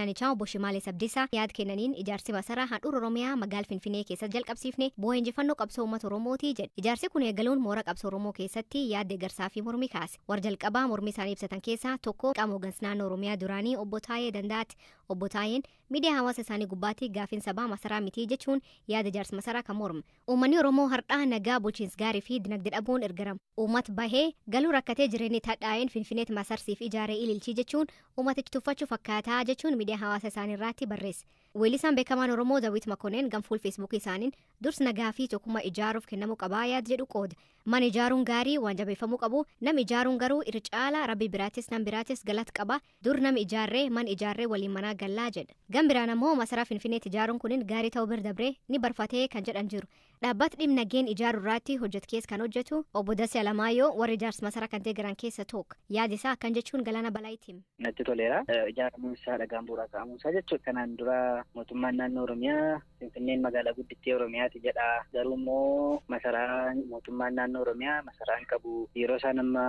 Naannichaa obbo Shimaales Abdiisaa yaad kennaniin ijaarsi masaraa handhuura Oromiyaa magaala Finfinnee keessatti jalqabsiifne bu'aa injifannoo qabsoo uummata Oromooti jedhe. Ijaarsi kun eegaluun moora qabsoo Oromoo keessatti yaad deeggarsaa fi mormii kaase. Warra jalqabaa mormii isaanii ibsatan keessaa tokko qaama hooggansa naannoo Oromiyaa duraanii obbo Taayee Danda'aati. Obbo Taayeen miidiyaa hawaasa isaanii gubbaatti gaafiin sabaa masaraa mitii jechuun yaada ijaarsa masaraa kan morme. Uummanni Oromoo har'aa nagaa, bulchiinsa gaarii fi dinagdee dhabuun ergarama. Uummata bahee galuu rakkatee jireenyi tadhaa'een Finfinneetti masarsiif ijaaree ililchii jechuun uummatichi tuffachuu fakkaataa jechuun miidiyaa hawaasa isaanii irratti barreesse. Weellisaan beekamaan Oromoo Daawit Makoneen gamfuul Feesbuukii isaaniin dursi nagaa fi tokkummaa ijaaruuf kennamuu qabaa yaad jedhu qooda. Mana ijaaruun gaarii waan jabeeffamuu qabu, nama ijaaruun garuu irra caala rabbi biraattis nam biraattis galata qaba. Dur nama ijaarree mana ijaarree waliin manaa gallaa jedha. Gam biraan ammoo masaraa Finfinneetti ijaaruun kunin gaarii ta'uu bira dabree ni barfatee kan jedhan jiru. Dhaabbata dhimma nageen ijaaruu irratti hojjetu keessa kan hojjetu obbo Dasee Alamaayyoo warra ijaarsa masaraa kan deeggaran keessa tokko. Yaadi isaa akkan jechuun Galaana Balaayitti hima. Natti toleera. Ijaaramuun isaa, dhagaan bu'uuraa kaa'amuun isaa jechuudha. Kanaan dura mootummaan naannoo Oromiyaa Finfinneen magaalaa guddittii Oromiyaati jedha. Garuu immoo masaraa mootummaan naannoo Oromiyaa masaraa hin qabu. Yeroo isaan amma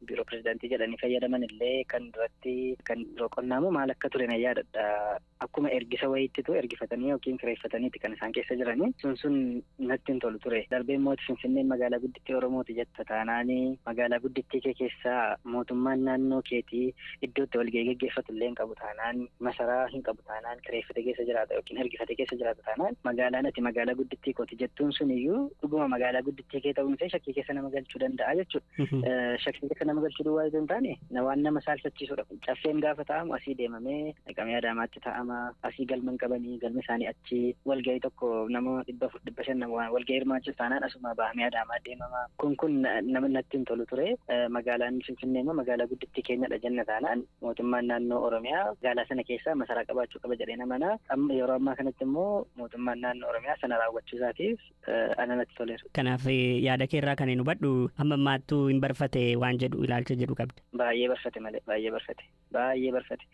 biiroo pirezidaantii jedhanii fayyadaman illee kan duratti kan biiroo qonnaa moo maal akka ture na yaadadha. Akkuma ergisa wayiittitu ergifatanii yookiin kireeffataniiti kan isaan keessa jiranii. Sun sun natti hin tolu ture. Darbee immoo Finfinneen magaalaa guddittii Oromooti jetta taanaanii magaalaa guddittii kee keessaa mootummaan naannoo keetii iddoo itti walgahii geggeeffatu illee hin qabu taanaan, masaraa hin qabu taanaan, kireeffate keessa jiraata yookiin ergifate keessa jiraata taanaan, magaalaan ati magaalaa guddittii kooti jettuun sun iyyuu dhuguma magaalaa guddittii kee ta'uun ishee shakkii keessa nama galchuu danda'a jechuudha. Shakkii keessa nama galchuu duwwaa yoo hin taane waan nama saalfachiisudha. Caffeen gaafa taa'amu asii deemamee dhaqamee Adaamaatti taa'ama, asii galma hin qabanii, galmi isaanii achi walgahii tokko nama 400 500 nama walgahii hirmaachisu taanaan asuma bahamee Adaamaa deemama. Kun kun nama natti hin tolu ture. Magaalaan Finfinnee immoo magaalaa guddittii keenyadha jenna taanaan mootummaan naannoo Oromiyaa magaalaa sana keessaa masaraa qabaachuu qaba jedhee namana. Amma yeroo ammaa kanatti immoo mootummaan naannoo Oromiyaa sana raawwachuu isaatiif ana natti toleera. Kanaaf yaada kee irraa kan hin hubadhu amma ammaattuu hin barfate waan jedhu ilaalcha jedhu qabda. Baay'ee barfate malee, baay'ee barfate, baay'ee barfate.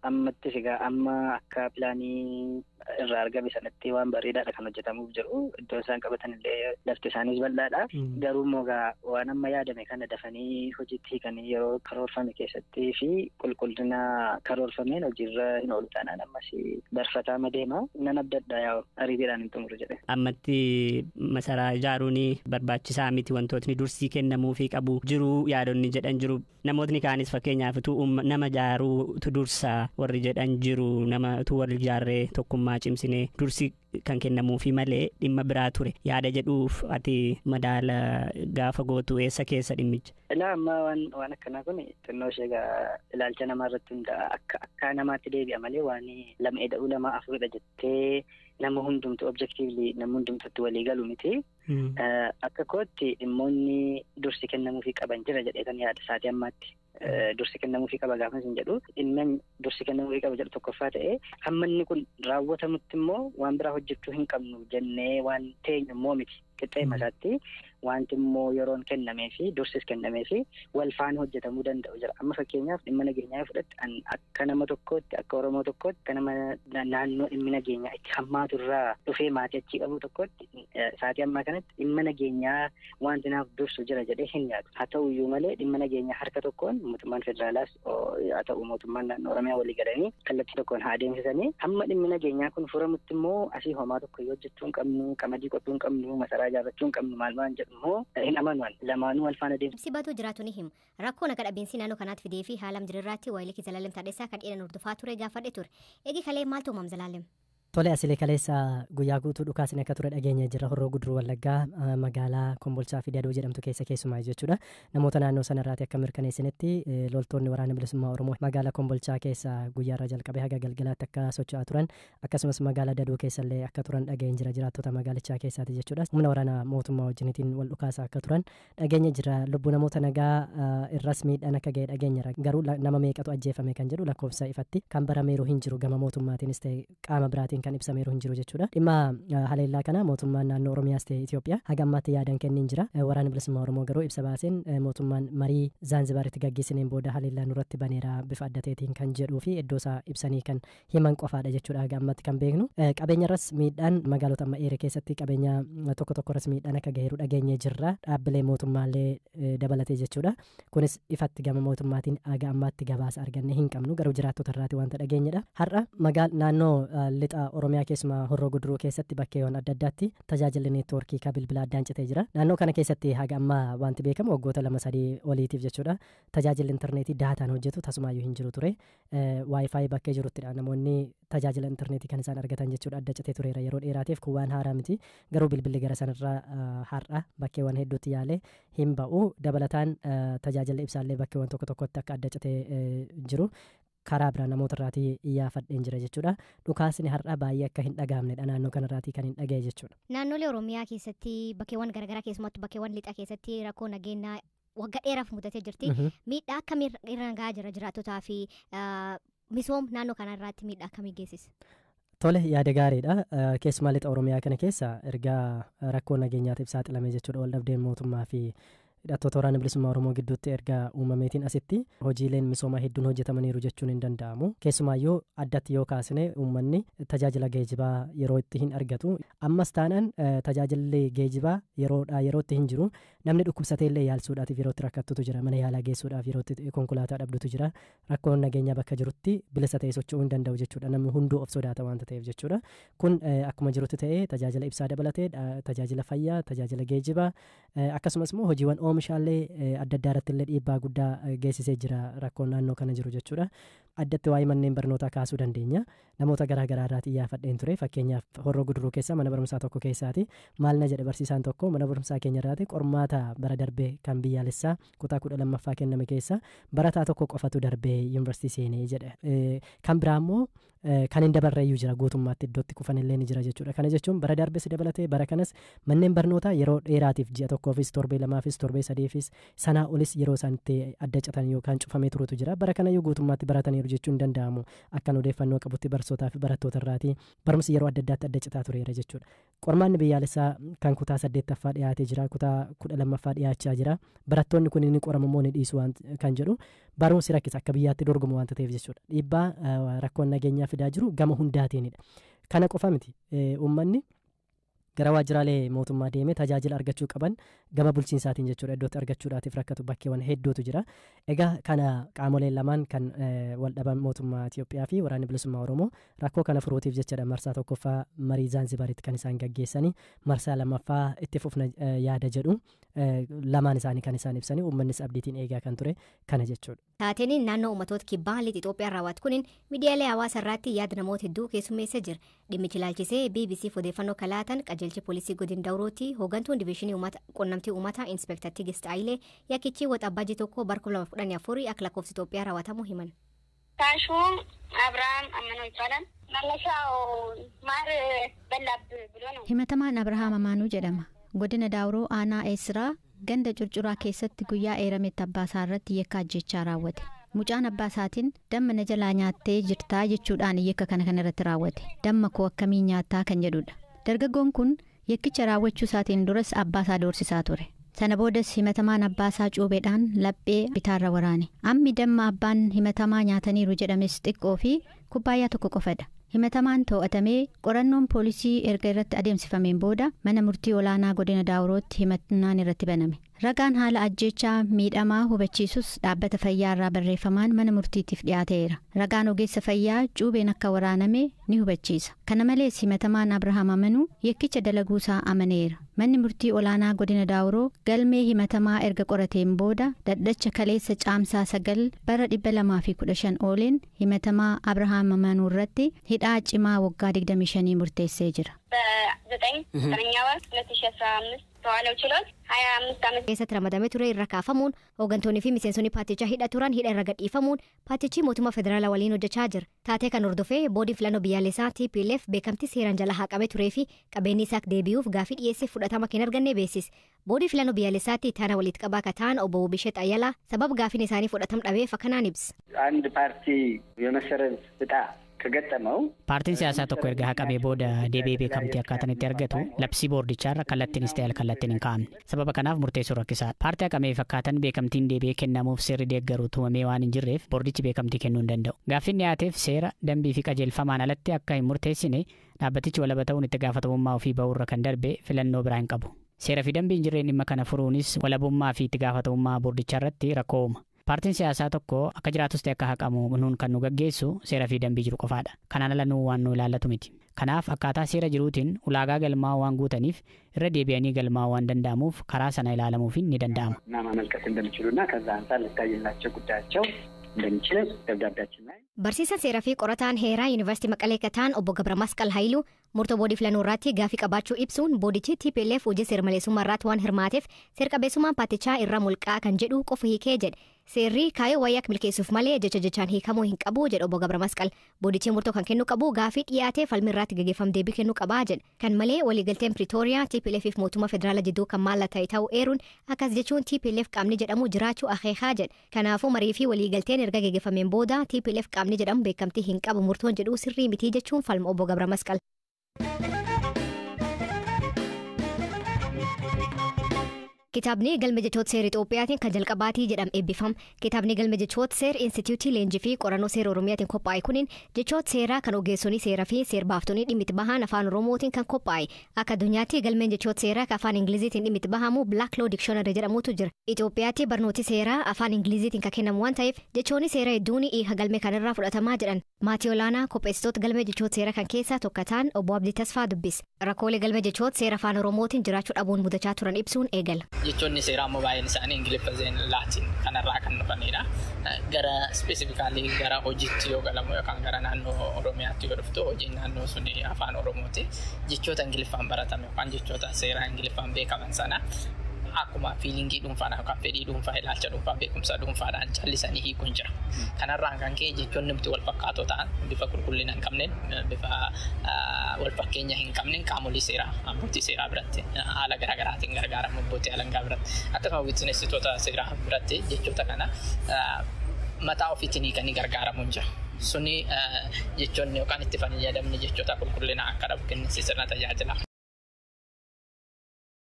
Ammattis egaa amma akka pilaanii irraa argame sanatti waan bareedaadha kan hojjetamuuf jiru. Iddoon isaan qabatan illee lafti isaaniis bal'aadha. Garuu immoo egaa waan amma yaadame kana dafanii hojiitti hiikanii yeroo karoorfame keessatti fi qulqullina karoorfameen hojiirra hin oolu taanaan ammas barfataama deema. Nan abdadha yaa'u ariitiidhaan hin xumuru jedhe. Ammatti masaraa ijaaruun barbaachisaa miti, wantootni dursii kennamuufii qabu jiru yaadonni jedhan jiru. Namootni kaanis fakkeenyaaf utuu nama ijaaruutu dursa warri jedhan jiru, nama utuu wal ijaarree tokkummaa cimsinee dursi kan kennamuufi malee dhimma biraa ture yaada jedhuuf ati madaala gaafa gootu eessa keessa dhimmicha? Ilaa amma waan akkanaa kun xinnoo ishee egaa ilaalcha namaa irratti hundaa'a. Akka akka namaatti deebi'a malee waan lama eda'uu lama afuridha jettee nama hundumtu objectively nama hundumtutti walii galu miti. Akka kootti dhimmoonni dursi kennamuufii qaban jira jedhee kan yaada sa'aatii ammaatti. Dursi kennamuufii qaba gaafa isin jedhu dhimma dursi kennamuufii qaba jedhu tokkoffaa ta'ee hamma inni kun raawwatamutti immoo waan biraa hojjechuu hin qabnu jennee waan teenyu immoo miti. Qixxee masaatti wanti immoo yeroon kennamee fi dursis kennamee fi wal faana hojjetamuu danda'u jira. Amma fakkeenyaaf dhimma nageenyaa yoo fudhatte akka nama tokkootti, akka Oromoo tokkootti, akka nama naannoo dhimmi nageenyaa itti hammaatu irraa dhufee maatii achii qabu tokkootti sa'aatii ammaa kanatti dhimma nageenyaa wanti naaf dursu jira jedhee hin yaadu. Haa ta'u iyyuu malee dhimma nageenyaa harka tokkoon mootummaan federaalaas haa ta'u mootummaan naannoo Oromiyaa walii galanii kallattii tokkoon haa adeemsisanii hamma dhimmi nageenyaa kun furamutti immoo asii homaa tokko yoo hojjechuu hin qabnu, qamadii qotuu hin qabnu, masaraa ijaarrachuu hin qabnu maal maal jedhu immoo hin amanu. Lamaanuu wal faana deemsisu. Ibsi batuu jiraatu ni himu. Rakkoo naga dhabiinsi naannoo kanaatti fidee fi haala jirirraatti waayilii Zalaalem Taaddasaa kan dhiiran hordofaa ture gaafadhe ture. Eegi kalee maaltu uumam Zalaalem? Tole, asilee kaleessa guyyaa guutuu dhukaasni akka ture dhageenya jirra. Horroo Guduruu Wallaggaa magaalaa Kombolchaa fi Dadoo jedhamtu keessa keessumaa jechuudha. Namoota naannoo sanarraati akka mirkaneessinitti loltoonni waraana bilisummaa Oromoo magaalaa Kombolchaa keessa guyyaarraa jalqabee haga galgalaatti akka socho'aa turan, akkasumas magaalaa Dadoo keessallee akka turan dhageenya jira jiraattota magaalichaa keessaati jechuudha. Humna waraana mootummaa wajjinitiin wal dhukaasaa akka turan dhageenya jira. Lubbuu namoota nagaa irras miidhaan akka ga'e dhageenya jira. Garuu nama meeqatu ajjeefame kan jedhu lakkoofsa ifatti kan barameeru hin jiru, gama mootummaatiinis ta'e qaama biraatiin kan ibsameeru hin jiru jechuudha. Dhimma haleellaa kana mootummaan naannoo Oromiyaas ta'e Itoophiyaa haga ammaatti yaadan kennin jira. Waraanni Bilisummaa Oromoo garuu ibsa baaseen mootummaan marii Zaanzibaaritti gaggeessineen booda haleellaa nurratti baneera bifa adda ta'eetiin kan jedhuu fi iddoo isaa ibsanii kan himan qofaadha jechuudha haga ammatti kan beeknu. Qabeenya irras miidhaan magaalota amma eere keessatti qabeenya tokko tokko irras miidhaan akka gaheeru dhageenyee jirra. Dhaabbilee mootummaallee dabalatee jechuudha. Kunis ifatti gama mootummaatiin haga ammaatti gabaasa arganne hin qabnu, garuu jiraattota irraati wanta dhageenyedha. Har'a naannoo lixa Oromiyaa keessumaa Horroo Guduruu keessatti bakkeewwan adda addaatti tajaajilli neetwoorkii kan bilbilaa addaan citee jira. Naannoo kana keessatti haga ammaa wanti beekamu waggoota 2-3 oliitiif jechuudha. Tajaajilli intarneetii daataan hojjetu tasumaayyuu hin jiru ture. Waayifaayi bakkee jiruttidha namoonni tajaajila intarneetii kan isaan argatan jechuudha. Adda citee tureera yeroo dheeraatiif, kun waan haaraa miti. Garuu bilbilli gara sanarraa har'a bakkeewwan hedduutti yaalee hin ba'u. Dabalataan tajaajilli ibsaallee bakkeewwan tokko tokkotti akka adda citee jiru karaa biraa namoota irraatii iyyaafadheen jira jechuudha. Dhukaasni har'a baay'ee akka hin dhagahamnedha naannoo kanarraatii kan hin dhagaye jechuudha. Naannolee Oromiyaa keessatti bakkeewwan garaagaraa keessumattuu bakkeewwan lixaa keessatti rakkoo nageenyaa waggaa dheeraaf mudatee jirti. Miidhaa akkamii irra gahaa jira jiraattotaa fi misooma naannoo kanarraatti miidhaa akkamii geessisa? Tole, yaada gaariidha. Keessumaa lixa Oromiyaa kana keessa ergaa rakkoo nageenyaatiif saaxilame jechuudha. Waldhabdeen mootummaa fi hidhattoota Waraana Bilisummaa Oromoo gidduutti erga uumameetiin asitti hojiileen misoomaa hedduun hojjetamaniiru jechuun hin danda'amu. Keessumaayyuu addatti yoo kaasne uummanni tajaajila geejibaa yeroo itti hin argatu. Ammas taanaan tajaajilli geejibaa yeroodhaa yerootti hin jiru. Namni dhukkubsatee illee yaalsuudhaatiif yerootti rakkattutu jira. Mana yaalaa geessuudhaaf yerootti konkolaataa dhabdutu jira. Rakkoon nageenyaa bakka jirutti bilisa ta'ee socho'uu hin danda'u jechuudha. Namni hunduu of sodaata waanta ta'eef jechuudha. Kun akkuma jirutti ta'ee tajaajila ibsaa dabalatee tajaajila fayyaa, tajaajila geejibaa akkasumas immoo hojiiwwan oomishaalee adda addaa irratti illee dhiibbaa guddaa geessisee jira rakkoon naannoo kana jiru jechuudha. Addatti waa'ee manneen barnootaa kaasuu dandeenya. Namoota garaa garaa irraa xiyyaafadheen ture. Fakkeenyaaf Horroo Guduruu keessa mana barumsaa tokko keessaati. Maal na jedhe barsiisaan tokko, mana barumsaa keenya irraati qormaata bara darbee kan biyyaalessaa kutaa 12ffaa kenname keessa barataa tokko qofatu darbee yuunivarsiitii seenee jedhe. Kan biraa immoo kan hin dabarreeyyuu jira, guutummaatti iddootti kufan illee ni jira jechuudha. Kana jechuun bara darbes dabalatee bara kanas manneen barnootaa yeroo dheeraatiif ji'a tokkoofis torbee lamaafis torbee sadeefis sanaa olis yeroo isaan itti adda catan yookaan cufamee turutu jira. Bara kanayyuu guutummaatti barataniiru jechuun hin danda'amu. Akkan odeeffannoo qabutti barsiisotaa fi barattoota irraati barumsi yeroo adda addaatti adda citaa tureera jechuudha. Qormaanni biyyaalessaa kan kutaa 8ffaa dhiyaatee jira, kutaa 12ffaa dhiyaachaa jira. Barattoonni kun ni qoramu moo ni dhiisu kan jedhu barumsi rakkisa akka biyyaatti dorgomu waanta ta'eef jechuudha. Dhiibbaa rakkoon nageenyaa fidaa jiru gama hundaatiinidha. Kana qofa miti, uummanni gara waajjiraalee mootummaa deemee tajaajila argachuu qaban gama bulchiinsaatiin jechuudha iddootti argachuudhaatiif rakkatu bakkeewwan hedduutu jira. Egaa kana qaamoleen lamaan kan wal dhaban mootummaa Itoophiyaa fi Waraanni Bilisummaa Oromoo rakkoo kana furuutiif jechaadha marsaa tokkoffaa marii Zaanzibaaritti kan isaan gaggeessanii, marsaa lammaffaa itti fufna yaada jedhu lamaan isaanii kan isaan ibsanii, uummannis abdiitiin eegaa kan ture kana jechuudha. Taateen naannoo uummatoota kibbaa lixa Itoophiyaa raawwatu kunin miidiyaalee hawaasaa irratti yaada namoota hedduu keessummeessee jira. Dhimmichi ilaalchisee BBC odeeffannoo kalaatan qajeelchi poolisii godin Dawurootti hooggantuun diviishinii qunnamtii uummataa Inspektar Tigist Ayilee yakkichi waxabajii 1 bara 2014 akka lakkoofsa Itoophiyaa raawwatamu himan. ታሹም አብርሃም አመነው ይባላል። መነሻው ማር በላብ ብሎ ነው። Himatamaan Abrahaam Amaanuu jedhama. Godina Daawuroo aanaa Eesiraa ganda Curcuraa keessatti guyyaa eerametti abbaa isaa irratti yakka ajjechaa raawwate. Mucaan abbaa isaatiin damma na jalaa nyaattee jirtaa jechuudhaan yakka kana kan irratti raawwate. Damma koo akkamiin nyaattaa kan jedhudha. Dargaggoon kun yakkicha raawwachuu isaatiin duras abbaa isaa doorsisaa ture. Sana boodas himatamaan abbaa isaa cuubeedhaan laphee bitaarra waraane. Ammi damma abbaan himatamaa nyaataniiru jedhames xiqqoo fi kubbaayyaa tokko qofadha. Himatamaan to'atamee qorannoon poolisii erga irratti adeemsifameen booda mana murtii olaanaa godina Daawurootti himannaan irratti baname. Ragaan haala ajjechaa miidhamaa hubachiisus dhaabbata fayyaa irraa barreeffamaan mana murtiitiif dhiyaateera. Ragaan ogeessa fayyaa cuubeen akka waraaname ni hubachiisa. Kana malees himatamaan Abrahaam Amanuu yakkicha dalaguusaa amaneera. Manni murtii olaanaa godina Daawuroo galmee himatamaa erga qorateen booda dhaddacha kaleessa caamsaa 9 bara 215 ooleen himatamaa Abrahaam Amanuu irratti hidhaa cimaa waggaa 25 murteessee jira. በዘጠኝ ዘጠነኛ ወር 2015 በዋለው ችሎት 25 ዓመት keessatti ramadamee ture irra kaafamuun hooggantoonni fi miseensonni paartichaa hidha turan hidha irra gadhiifamuun paartichi mootummaa federaalaa waliin hojjechaa jira. Taatee kan hordofee boodiin filannoo biyyaalessaa TPLF beekamtii seeraan jala haqamee turee fi qabeenyi isaa deebi'uuf gaafii dhiyeessee fudhatama kan arganne beeksise. Boodii filannoo biyyaalessaatti itti walitti qabaa akka ta'an obbo Wubishet Ayyalaa sababa gaafiin isaanii fudhatama dhabeef akkanaan ibsa. አንድ ፓርቲ የመሰረዝ ዕጣ ከገጠመው Paartiin siyaasaa tokko erga haqamee booda deebi'ee beekamtii akkaataan itti argatu labsii boordichaarra kallattiinis ta'e alkallattiin hin kaa'amne. Sababa kanaaf murteessuu rakkisaadha. Paartii haqameef akkaataan beekamtiin deebi'ee kennamuuf seerri deeggaru tumamee waan hin jirreef boordichi beekamtii kennuu hin danda'u. Gaaffiin dhiyaateef seera dambii fi qajeelfamaan alatti akka hin murteessine dhaabbatichi walaba ta'uun itti gaafatamummaa ofii ba'uurra kan darbe filannoo biraa hin qabu. Seera fi dambii hin jirreen dhimma kana furuunis walabummaa fi itti gaafatamummaa boordichaa irratti rakkoo uuma. Paartiin siyaasaa tokko akka jiraatus ta'e akka haqamu nuun kan nu gaggeessu seera fi dambii jiru qofaadha. Kanaan ala nuu waan nu ilaallatu miti. Kanaaf akkaataa seera jiruutiin ulaagaa galmaa waan guutaniif irra deebi'anii galmaa waan danda'amuuf karaa sana ilaalamuufiin ni danda'ama. እና ማመልከት እንደሚችሉና ከዛ አንጻር ልታይላቸው ጉዳያቸው እንደሚችል ደብዳቤያችን ላይ Barsiisaan seeraa fi qorataan heeraa Yuunivarsiitii Maqalee Kataan obbo Gabra Masqal Hayiluu murtoo boodii filannoo irratti gaafii qabaachuu ibsuun boodichi TPLF hojii seera maleessummaa irratti waan hirmaateef seera qabeessummaan paartichaa irra mulqaa kan jedhu qofa hiikee jedhe. Seerri kaayyoo wayyaa milkeessuuf malee jecha jechaan hiikamuu hin qabu jedhe obbo Gabra Masqal. Boodichi murtoo kan kennu qabu gaafii dhiyaatee falmii irratti gaggeeffam deebii kennuu qabaa jedhe. Kan malee waliigalteen Pretooriyaa TPLF fi mootummaa federaalaa jidduu kan mallattaa'e ta'uu eeruun akkas jechuun TPLF qaamni jedhamu jiraachuu akeekaa jedhe. Kanaafuu marii fi waliigalteen erga gaggeeffameen booda TPLF qaamni jedhamu beekamtii hin qabu murtoon jedhu sirrii mitii jechuun falma obbo Gabra Masqal. Kitaabni galma jechoota seera Itoophiyaatiin kan jalqabaatii jedhame eebbifame. Kitaabni galma jechoota seera Inistitiyuutii Leenjii fi Qorannoo Seera Oromiyaatiin qophaa'e kuniin jechoota seeraa kan ogeessonni seeraa fi seer-baaftonni dhimmi itti bahan afaan Oromootiin kan qophaa'e. Akka addunyaatti galmeen jechoota seeraa kan afaan Ingiliziitiin dhimmi itti bahamu Black Law Dictionary jedhamutu jira. Itoophiyaatti barnooti seeraa afaan Ingiliziitiin kan kennamu waan ta'eef jechoonni seeraa hedduun hiika galmee kanarraa fudhatamaa jedhan. Maatii olaanaa qopheessitoota galmee jechoota seeraa kan keessaa tokko ta'an obbo Abdii Tasfaa dubbise. Rakkoolee galmee jechoota seera afaan Oromootiin jiraachuu dhabuun mudachaa turan ibsuun eegala. Jechoonni seeraa immoo baay'een isaanii Ingiliffa Laatiin kanarraa kan dhufanidha. Gara specifically gara hojiitti yoo galamu yookaan gara naannoo Oromiyaatti yoo dhuftu hojiin naannoo suni afaan Oromooti. Jechoota Ingiliffaan baratame yookaan jechoota seeraa Ingiliffaan beekaman sana akkuma feelingii dhuunfaadhaan yookaan fedhii dhuunfaa, ilaalcha dhuunfaa, beekumsa dhuunfaadhaan callisanii hiikuun jira. Kanarraan kan ka'e jechoonni nuti wal fakkaatoo ta'an bifa qulqullina hin qabneen, bifa wal fakkeenya hin qabneen qaamolee seeraa, abbootii seeraa biratti haala garaagaraatiin gargaaramu, abbootii alangaa biratti akkasuma witnessitoota seeraa biratti jechoota kana mataa ofiitiin hiikanii gargaaramuun jira. Suni jechoonni yookaan itti fayyadamni jechoota qulqullina akka dhabu kennisiisa sirna tajaajila.